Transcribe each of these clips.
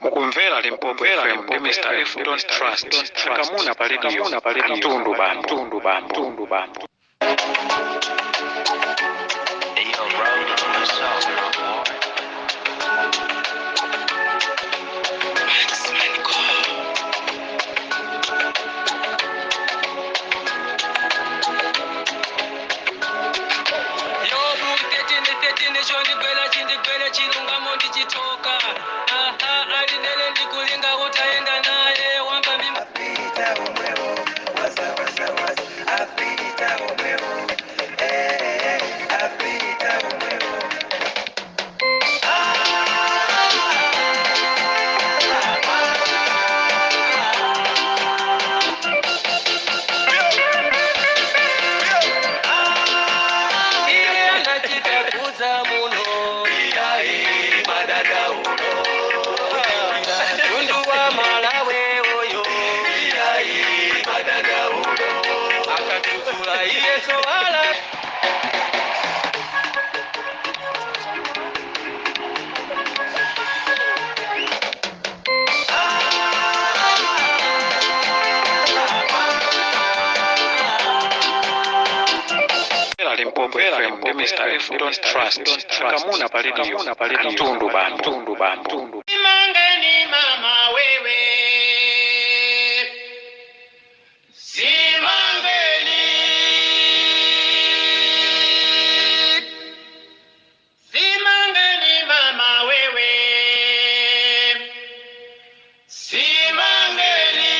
Mukumvera Limpopo FM ndi Mr F Don't Trust akamuna pa radio katundu bambo, tundu bambo, tundu bambo. Hey, yo, bro, did you know something? Yobu 13:13 chondigwera chindigwere chilungamo ndichitoka aha alinele ndikulinga kutaenda naye wamba mimba. Apita omwewo, waza waza waza, apita omwewo, eh, eh, apita omwewo. Iye anachita kuza muno tundu wa Malawi oyo akatuzula iye sowala. Mvera Limpopo FM ndi Mr F Don't Trust akamuna pa radio katundu bambo, tundu bambo, tundu. Simangeni mama wewe, simangeni, simangeni mama wewe, simangeni,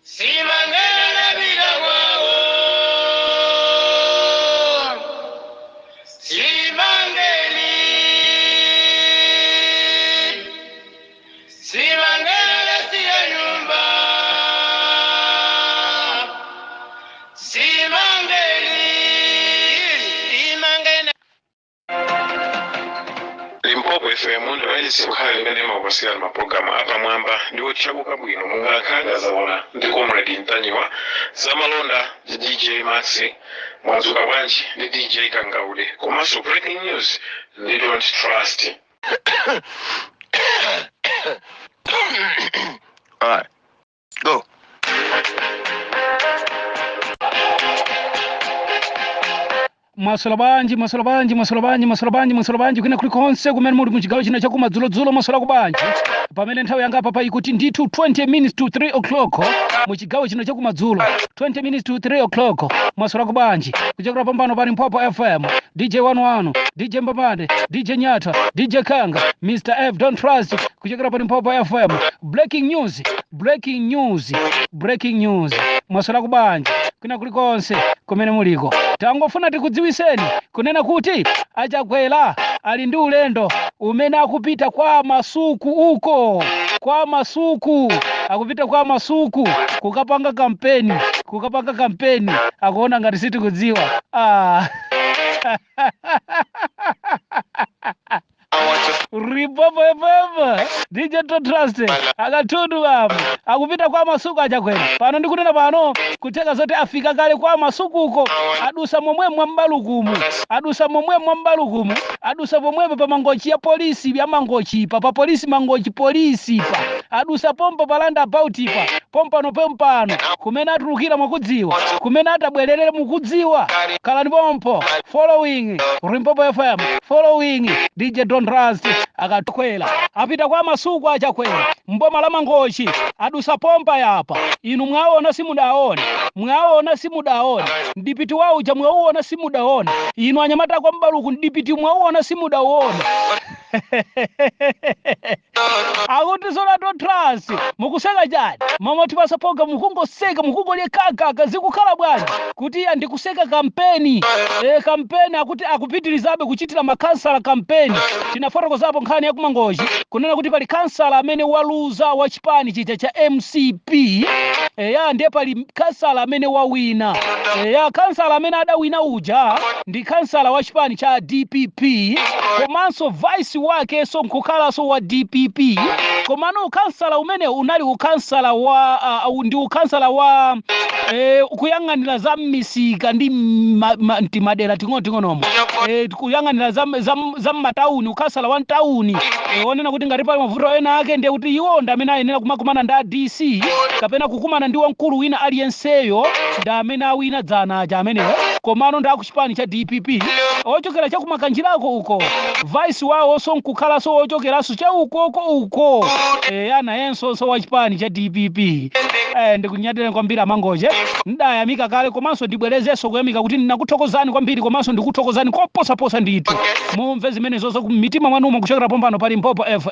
simangeni nabila wao, simangeni, simangeni lesiya nyumba, simangeni, simangeni. Limpopo FM ndi wailesi yokhayo imene imakupatsirani mapulogalamu apamwamba ndi otchakuka bwino monga Nkhanga Zaona ndi Comrade Mtanyiwa, Zamalonda ndi DJ Maxi, Mwadzuka Bwanji ndi DJ Kangaude, komanso Breaking News ndi Don't Trust. All right, go. Mwasola bwanji, mwasola bwanji, mwasola bwanji, mwasola bwanji, mwasola bwanji kwina kulikonse kumene muli muchigawo chino chakumadzulodzulo, mwasola kubwanji pamene nthawi yanga apa ikuti ndithu 20 minutes to 3 o'clock muchigawo chino chakumadzulo, 20 minutes to 3 o'clock. Mwasola kubwanji kuchokera pambano pa Limpopo FM, DJ 11, DJ Mbambande, DJ Nyata, DJ Kanga, Mr F Don't Trust kuchokera pa Limpopo FM. Breaking news, breaking news, breaking news. Mwasola kubwanji kwina kulikonse kumene muliko, tangofuna tikudziwiseni kunena kuti achakwera ali ndi ulendo umene akupita kwa Masuku uko, kwa Masuku akupita kwa Masuku kukapanga kampeni, kukapanga kampeni. Akuona ngati sitikudziwa. Ah. Limpopo FM, DJ Don't Trust akatundu baba akupita kwa Masuku achakwera pano ndikunena pano kutheka zoti afika kale kwa Masukuko, adusa momwe mwambalukumu, adusa momwe mwambalukumu, adusa pomwepo pa Mangochi ya polisi ya Mangochi pa pa polisi Mangochi polisi pa adusa pompo pa roundabout pa pompano pompano kumene atulukira mwakudziwa, kumene atabwerere mukudziwa. Khalani pompo following Limpopo FM, following DJ Don't Trust. Akakwera apita kwa Masuku achakwera mboma la Mangochi, adusa pompa yapa. Inu mwaona simudaone, mwaona simudaone mdipiti wauja, mwauona simudaone. Inu anyamata kwa Mbaluku, mdipiti mwauona simudaone. Akuti zola Don't Trust mukuseka chani? Mamati pasapoga mukungoseka, mukungolye kagaga zikukhala bwanji kuti andikuseka kampeni e, kampeni akuti akupitirizabe kuchitira makhansala kampeni. Tinafotokozapo nkhani ya kumangochi kunena kuti pali kansala amene waluza wa chipani chija cha MCP. Eya, ndiye pali kansala amene wawina. Eya, kansala amene adawina uja ndi kansala wa chipani cha DPP, komanso vice wakenso nkukhalanso wa DPP. Komano ukansala umene unali ukansala wa ndi ukansala wa kuyang'anira za m'misika ndi timadera ting'onoting'onomo, kuyang'anira za m'matawuni, ukansala wa mtawuni, onena kuti ngati pali mavuto ena ake, ndiye kuti iwo ndi amene ayenera kumakumana ndi a DC kapena kukumana ndi wamkulu wina aliyenseyo. Ndi amene awina dzana aja amenewo, komano ndi akuchipani cha DPP, ochokera chakumakanjirako uko. Vice wawonso nkukhalanso wochokeranso chaukoko uko, anayenso so wa chipani cha DPP. Ndikunyadira kwambiri amangoje. Ndayamika kale, komanso ndibwerezenso kuyamika kuti ndinakuthokozani kwambiri, komanso ndikuthokozani koposaposa ndithu. Mumve zimene zonse mitima mwanumo kuchokera pompano pa Limpopo FM.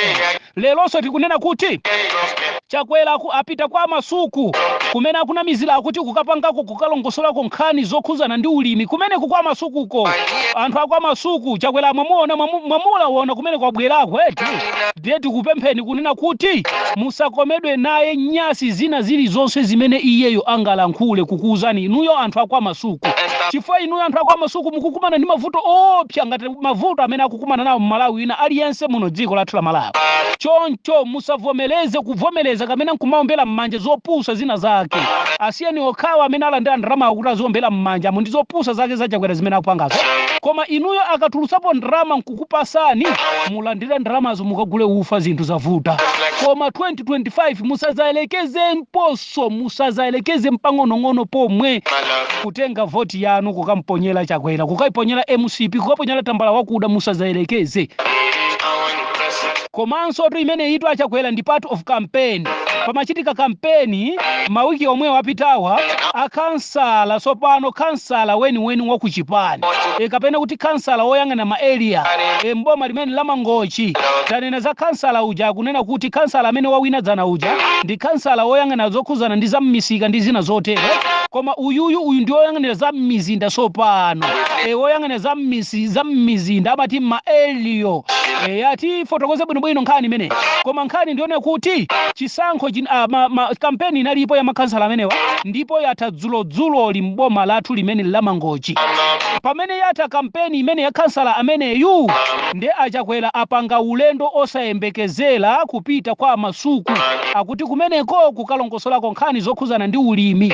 Leronso tikunena kuti Chakwera apita kwa Masuku kumene akunamizira akuti kukapangako, kukalongosolako nkhani zokhuzana ndi ulimi kumeneku kwa Masukuko. Anthu akwa Masuku, Chakwera mwamuona, mwamulawona kumene kwabwerako eti. Ndiye tikupempheni kunena kuti musakomedwe naye nyasi zina zilizonse zimene iyeyo angalankhule kukuwuzani inuyo anthu akwa Masuku, chifukwa inuyo anthu akwa Masuku mukukumana ndi mavuto opsa ngati mavuto amene akukumana nawo mmalawi wina aliyense muno dziko lathu la Malawi. Choncho musavomereze kuvomereza kamene nkumaombera m'manja zopusa zina zake. Asiyeni okhawa amene alandira ndalama kuti aziombera m'manja mu ndi zopusa zake zachakwera zimene akupangazo. Koma inuyo akatulutsapo ndalama nkukupasani, mulandire ndalamazo mukagule ufa, zinthu zavuta. Koma 2025 musazaelekeze mposo, musazaelekeze mpang'onong'ono pomwe kutenga voti yanu kukamponyera Chakwera, kukaiponyera MCP, kukaponyera tambala wakuda. Musazaelekeze. Komanso tu imene itu achakwera ndi part of campaign. Pamachitika kampeni mawiki omwe apitawa, akansala tsopano kansala weniweni wa kuchipani, kapena kuti kansala woyang'ana ma area, mboma limene la Mangochi. Tanena za kansala uja, akunena kuti kansala amene wawina dzana uja ndi kansala woyang'ana zokhuzana ndi za mmisika ndi zina zotero. Koma uyuyu, uyu ndi woyang'anira za mmizinda tsopano, woyang'anira za mmizinda, amati ma area. Ati fotokoze bwinobwino nkhani imeneyi. Koma nkhani ndione kuti chisankho kampeni inalipo ya makhansala amenewa, ndipo yatha dzulodzuloli mboma lathu limene la Mangochi. Pamene yatha kampeni imene ya kansala ameneyu, ndi achakwera apanga ulendo osayembekezera kupita kwa Masuku, akuti kumeneko kukalongosolako nkhani zokhuzana ndi ulimi.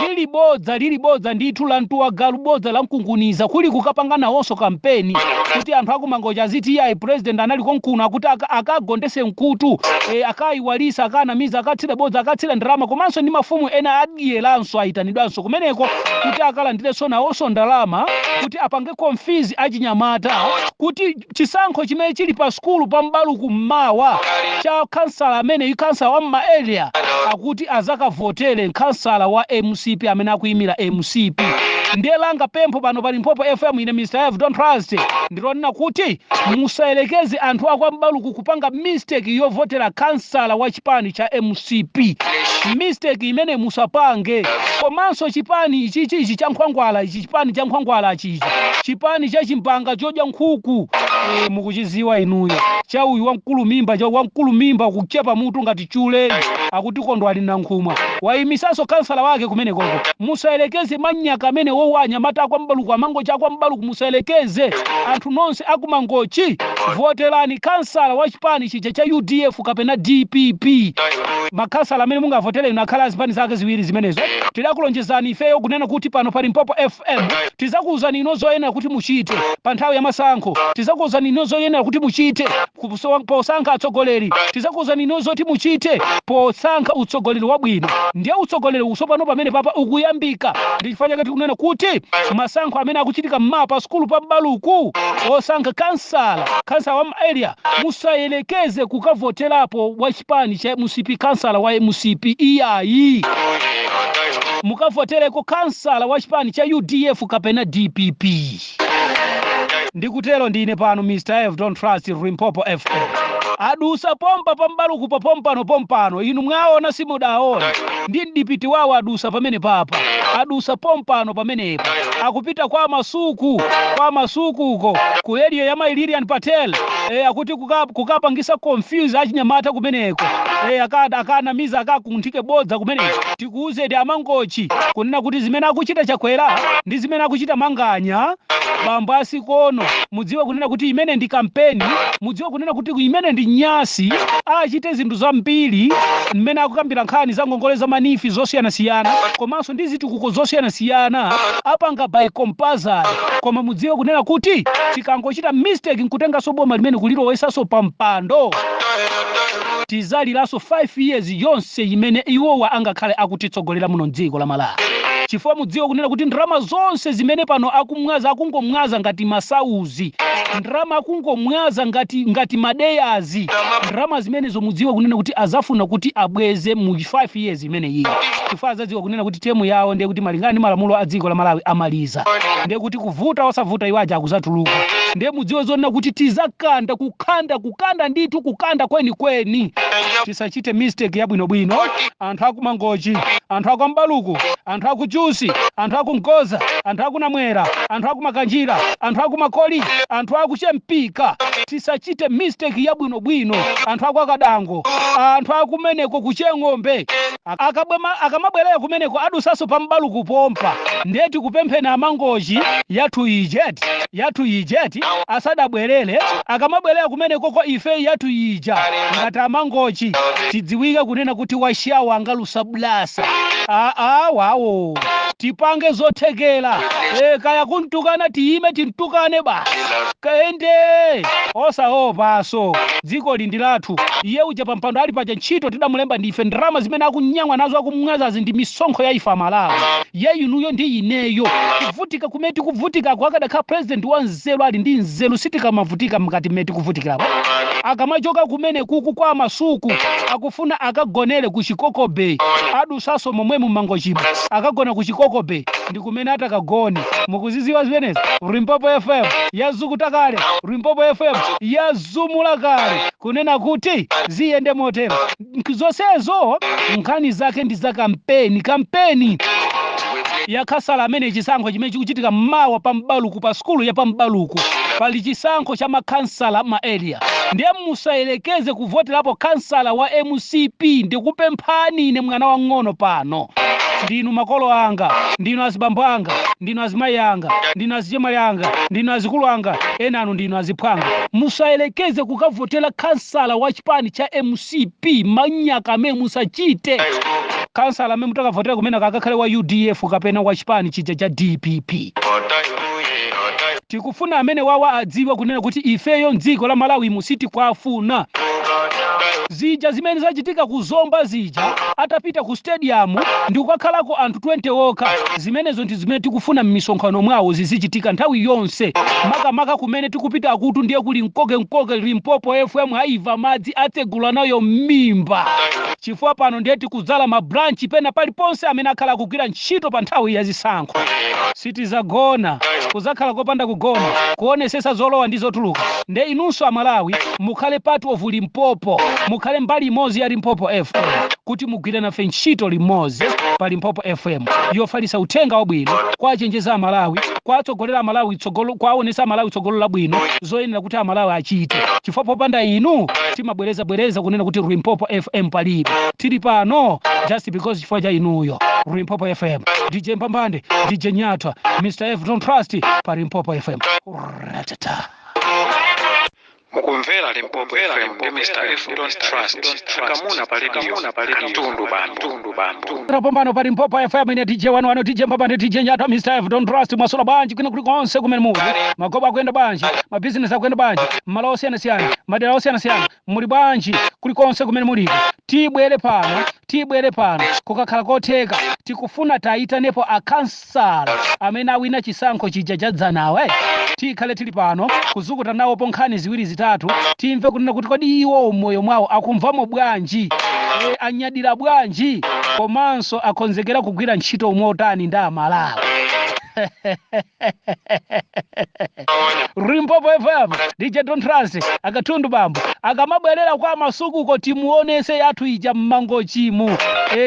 Lili bodza, lili bodza ndithu la mtuwa galu, bodza la mkunguniza, kuli kukapanga nawonso kampeni kuti anthu akumangochi aziti iyayi, president anali konkuno, akuti akagondese mkutu, akayiwalisa, akanamiza, akatsire bodza, akatsire ndalama. Komanso ndi mafumu ena adiyeranso ayitanidwanso kumeneko kuti akalandirenso nawonso ndalama, kuti apange confuse achinyamata kuti chisankho chimene chili pa sukulu pa Mbaluku mmawa cha kansala amene kansala wa mma area, akuti azakavotere kansala wa MCP amene akuyimira MCP. Ndiye langa pempho pano pa Limpopo FM, ine Mr F Don't Trust, ndilonena kuti musayerekeze anthu akwa Mbaluku kupanga mistake yovotera kansala wa chipani cha MCP. Mistake imene musapange. Komanso chipani ichichi, ichi cha nkhwangwala ichi, chipani cha nkhwangwala chichi, chipani cha chimpanga chodya nkhuku, mukuchiziwa inuyo, cha uyu wamkulu mimba, cha wamkulu mimba kuchepa mutu ngati chule, akuti Kondwani Nankhumwa, wayimisanso kansala wake kumene koko. Musayerekeze manyaka amene wowo, anyamata akwa Mbaluku, amangochi akwa Mbaluku, musayerekeze. Anthu nonse akumangochi, voterani kansala wa chipani chija cha UDF kapena DPP. Makansala amene mungavotere inu akhala azipani zake ziwiri zimenezo. Tidakulonjezani ifeyo kunena kuti pano pa Limpopo FM tizakuwuzani ino zoyenera kuti muchite pa nthawi ya masankho, tizakuwuzani ino zoyenera kuti muchite posankha atsogoleri, tizakuwuzani ino zoti muchite posankha utsogoleri wabwino. Ndiye utsogoleri usopano pamene papa ukuyambika. Ndi chifukwa chake tikunena kuti masankho amene akuchitika mmawa pa sukulu pa Mbaluku osankha kansala wa area, musayelekeze kukavoterapo wa chipani cha MCP, kansala wa MCP, iyayi. Mukavotereko kansala wa chipani cha UDF kapena DPP. Ndikutero ndine pano Mr F Don't Trust, Limpopo FM. Adusa pompa pa Mbaluku pa pompano pompano, inu mwaona, simudaona ndi mdipiti wawo. Adusa pamene papa, adusa pompano pamenepa, akupita kwa Masuku, kwa Masuku uko ku area ya Mayi Lilian Patel, akuti kukapangisa confuse achinyamata kumeneko. Akanamiza akakunthike bodza kumeneko. Tikuwuzeni amangochi kunena kuti zimene akuchita Chakwera ndi zimene akuchita Manganya bambo asikono, mudziwe kunena kuti imene ndi kampeni, mudziwe kunena kuti imene ndi nyasi. Achite zinthu zambiri mmene akukambira nkhani za ngongole za ma NEEF zosiyanasiyana komanso ndi zitukuko zosiyanasiyana, apanga by compulsory. Koma mudziwe kunena kuti tikangochita mistake nkutenganso boma limene kulilowesanso pa mpando, tizaliranso 5 years yonse imene iwowa angakhale akutitsogolera muno mdziko la Malawi, chifukwa mudziwe kunena kuti ndalama zonse zimene pano akumwaza, akungomwaza ngati masauzi, ndalama akungomwaza ngati madeyazi, ndalama zimenezo mudziwe kunena kuti azafuna kuti abweze mu 5 years imene iyi, chifukwa azadziwa kunena kuti term yawo ndiye kuti malingana ndi malamulo a dziko la Malawi amaliza, ndiye kuti kuvuta osavuta iwaja akuzatuluka. Ndiye mudziwe zonena kuti tizakanda, kukhanda, kukanda ndithu, kukanda kwenikweni. Tisachite mistake yabwinobwino. Anthu akumangochi, anthu akwambaluku, anthu akuchusi, anthu akungoza, anthu akunamwera, anthu akumakanjira, anthu akumakoli, anthu akuchempika, tisachite mistake yabwinobwino. Anthu akwakadango, anthu akumeneko kucheng'ombe, akamabwerera kumeneko adusaso pambaluku pompa. Ndiye tikupempheni amangochi, yathu ijeti, yathu ijeti, asadabwerere, akamabwerera kumenekoko ife yathu ija ngati amangochi tidziwike kunena kuti washawa angalusa blasa. Aa, wawo tipange zothekera. Kaya kuntukana, tiyime tintukane basi, kaende osaopaso. Dziko lindi lathu. Iye uja pampando ali paja, ntchito tidamulemba ndife. Ndalama zimene akunyamwa nazo, akumwazazi, ndi misonkho ya ife Amalawi, ye inuyo ndi ineyo. Kuvutika kumene tikuvutikako, akadakhala president wa nzeru, ali ndi nzeru, sitikamavutika mkati mmene tikuvutikirapo. Akamachoka kumene kuku kwa masuku akufuna akagonere ku Chikoko Bay, adusaso momwe mumangochimo, akagona ku Chikoko Bay ndi kumene atakagone. Mukuziziwa zimenezi. Limpopo FM yazukuta kale, Limpopo FM yazumula kale kunena kuti ziyende motero. Zonsezo nkhani zake ndi za kampeni, kampeni yakhasala amene chisankho chimene chikuchitika mmawa pa Mbaluku, pa sukulu ya pa Mbaluku, pali chisankho cha makhansala ma area. Ndiye musayelekeze kuvoterapo khansala wa MCP. Ndikupemphani ine mwana wang'ono pano, ndinu makolo anga, ndinu azibambo anga, ndinu azimayi anga, ndinu azichemwali anga, ndinu azikulu anga, ena anu ndinu aziphwanga. Musayelekeze kukavotera khansala wa chipani cha MCP. Manyaka amene musachite. Khansala amene mutakavotera kumene akakhale wa UDF kapena wa chipani chija cha DPP. Tikufuna amene wawa adziwe kunena kuti ifeyo mdziko la Malawi musitikwafuna zija zimene zachitika kuzomba zija, atapita ku stadium ndi kukakhalako anthu 20 okha. Zimenezo ndi zimene tikufuna m'misonkhano mwawo zizichitika nthawi yonse, makamaka kumene tikupita akutu ndiye kuli mkoke mkoke. Limpopo FM aiva madzi atsegula nayo m'mimba, chifukwa pano ndiye tikudzala ma branch pena paliponse amene akhala akugwira ntchito pa nthawi ya zisankho. Sitizagona, kuzakhala kopanda kugona, kuonesesa zolowa ndi zotuluka. Nde inunso Amalawi mukhale part of Limpopo, mukhale mbali imodzi ya Limpopo FM kuti mugwire nafe ntchito limodzi pa Limpopo FM yofalitsa uthenga wabwino, kwachenjeza Amalawi, kwatsogolera Amalawi tsogolo, kwaonesa Amalawi tsogolo labwino, zoyenera kuti Amalawi achite, chifukwa popanda inu, timabwereza bwereza kunena kuti Limpopo FM palibe. Tili pano just because chifukwa cha inuyo. Limpopo FM, DJ Mpambande, DJ Nyatwa, Mr F Don't Trust pa Limpopo FM. Ratata. Mukumvera Limpopo FM ndi Mr F Don't Trust, akamuna pa radio, katundu bambo, bambo. Pambano pa Limpopo FM, ine DJ wanu wanu, DJ Mpambande, DJ Nyatwa, Mr F Don't Trust. Mwasola bwanji kwina kulikonse kumene muli? Magobo akuyenda bwanji? Mabizinesi akuyenda bwanji malo osiyanasiyana, madera osiyanasiyana? Muli bwanji kulikonse kumene muliko? Tibwere pano, tibwere pano kukakhala kotheka. Tikufuna tayitanepo akhansala amene awina chisankho chija chadzanawe. Tikhale tili pano kuzukuta nawopo nkhani ziwiri zitatu, timve kunena kuti kodi iwo moyo mwawo akumvamo bwanji, anyadira bwanji, komanso akonzekera kugwira ntchito motani ndi Amalawi. Limpopo FM, DJ Don't Trust, akatundu bambo. Akamabwerera kwa masukuko timuonese yathu ija mmangochimu,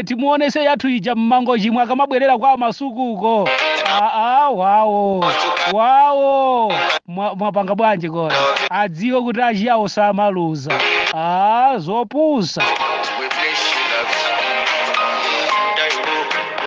timuonese yathu ija mmangochimu akamabwerera kwa masukuko. Aa, wawo wawo, mwapanga bwanji kodi? Adziwe kuti achiyawo samaluza. Aa, zopusa.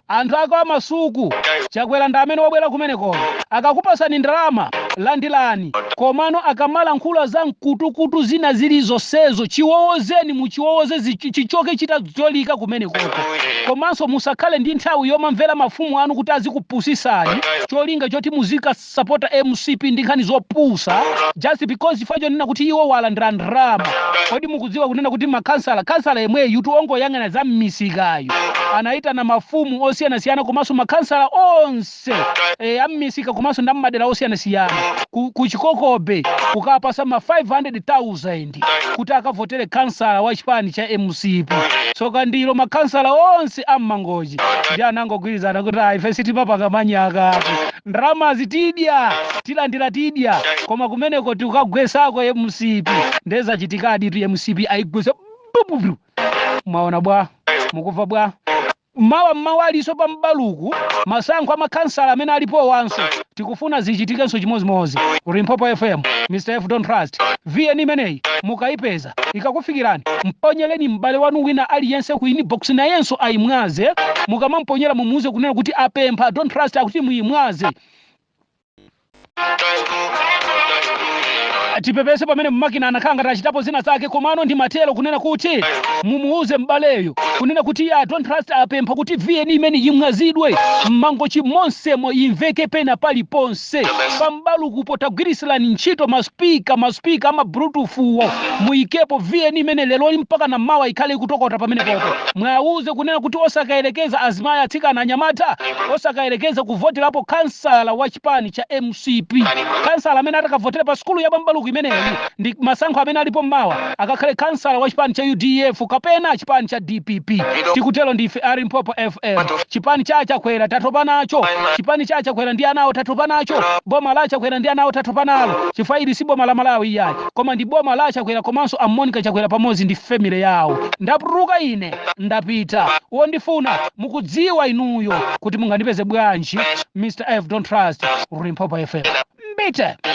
Anthu ako amasuku Chakwera ndi amene wabwera kumeneko. Akakupasani ndalama, landilani, komano akamalankhula za mkutukutu zina zilizonsezo, chiwowozeni, muchiwowoze, chichoke chitadzolika kumenekoko. Komanso musakhale ndi nthawi yomamvera mafumu anu kuti azikupusisani cholinga choti muzikasapota MCP ndi nkhani zopusa, just because chifukwa chonena kuti iwo walandira ndalama. Kodi mukudziwa kunena kuti makhansala, khansala yemweyu ongoyang'ana za mmisikayo anayitana mafumu osiyanasiyana komanso makhansala onse ammisika komanso ndi ammadera osiyanasiyana ku Chikokobe kukapasa ma 500,000 kuti akavotere kansala wa chipani cha MCP? Tsoka ndilo makhansala onse ammangoji ndi anangogwirizana kuti ayi, ife sitimapanga manyaka atu, ndalamazi tidya, tilandira, tidya, koma kumeneko tikukagwesako MCP. Ndezachitikadi tu, MCP ayigwesa bububu. Mwaona bwa? Mukumva bwa? Mawa mmawa aliso pa Mbaluku masankho amakhansala amene alipo wanso, tikufuna zichitikenso chimozimozi. Limpopo FM, Mr F Don't Trust. VN imeneyi mukayipeza, ikakufikirani, mponyereni m'bale wanu wina aliyense ku inbox, nayenso ayimwaze. Mukamamponyera mumuuze kunena kuti apempha Don't Trust akuti muyimwaze. Tipepese pamene mmakina anakhala ngati achitapo zina zake, komano ndi matero kunena kuti mumuuze m'baleyo kunena kuti ya Don't Trust apempha kuti VN imene imwazidwe mmangochi monsemo, imveke pena paliponse. Pambalukupo tagwirisirani ntchito maspika, maspika ama Bluetooth wo, muyikepo VN imene lero mpaka na mawa ikhale ikutokota pamene popo. Mwauze kunena kuti osakayerekeza azimayi, atsikana, anyamata, osakayerekeza kuvoterapo kansala wa chipani cha MCP. Kansala amene atakavotera pa sukulu ya Pambaluku imeneyi ndi masankho amene alipo mmawa akakhale kansala wa chipani cha UDF kapena chipani cha DPP. Tikutero ndife a Limpopo FM. Chipani cha Chakwera tatopa nacho, chipani cha Chakwera ndi anawo tatopa nacho, boma la Chakwera ndi anawo tatopa nalo, chifukwa ili si boma la Malawi iyayi, koma ndi boma la Chakwera komanso a Monica Chakwera pamodzi ndi family yawo. Ndapuluka ine, ndapita. Wondifuna mukudziwa inuyo kuti mungandipeze bwanji. Mr F Don't Trust, Limpopo FM, mbite.